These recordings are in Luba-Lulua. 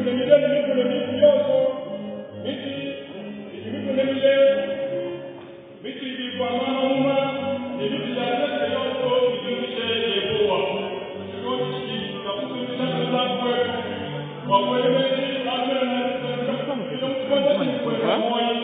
Mikuna mile ne mikuna mipi yonso, mitshi idi mikuna mile, mitshi idi ikuama mamuma ne mitshi ya ntete yonso itumbishe Yehowa. Tshikondo tshidi tshia kutumbisha Nzambi wetu bua kuela meji malu manene a disanka mu tshikondo tshimpe tshia muoyo.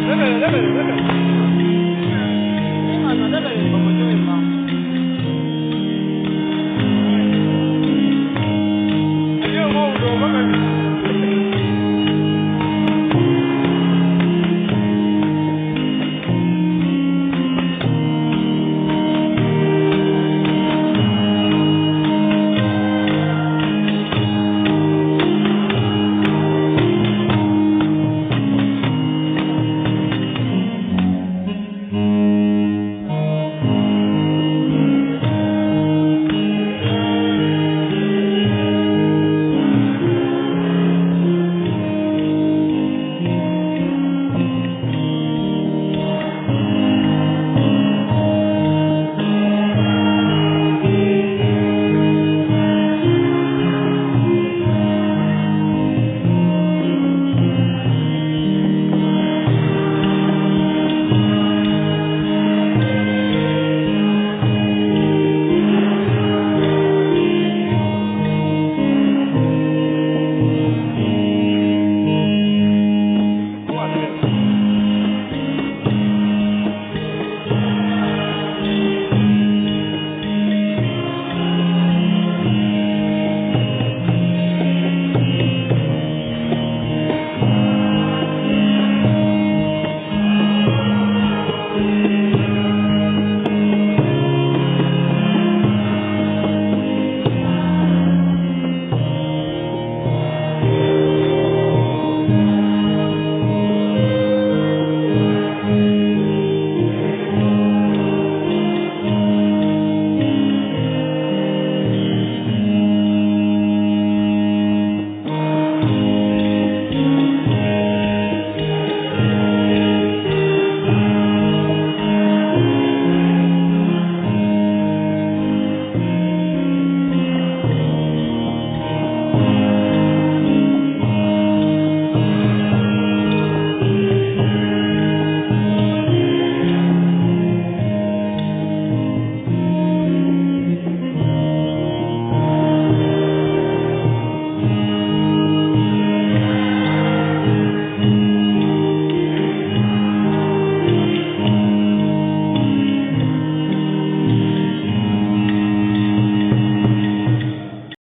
Leve, leve, leve.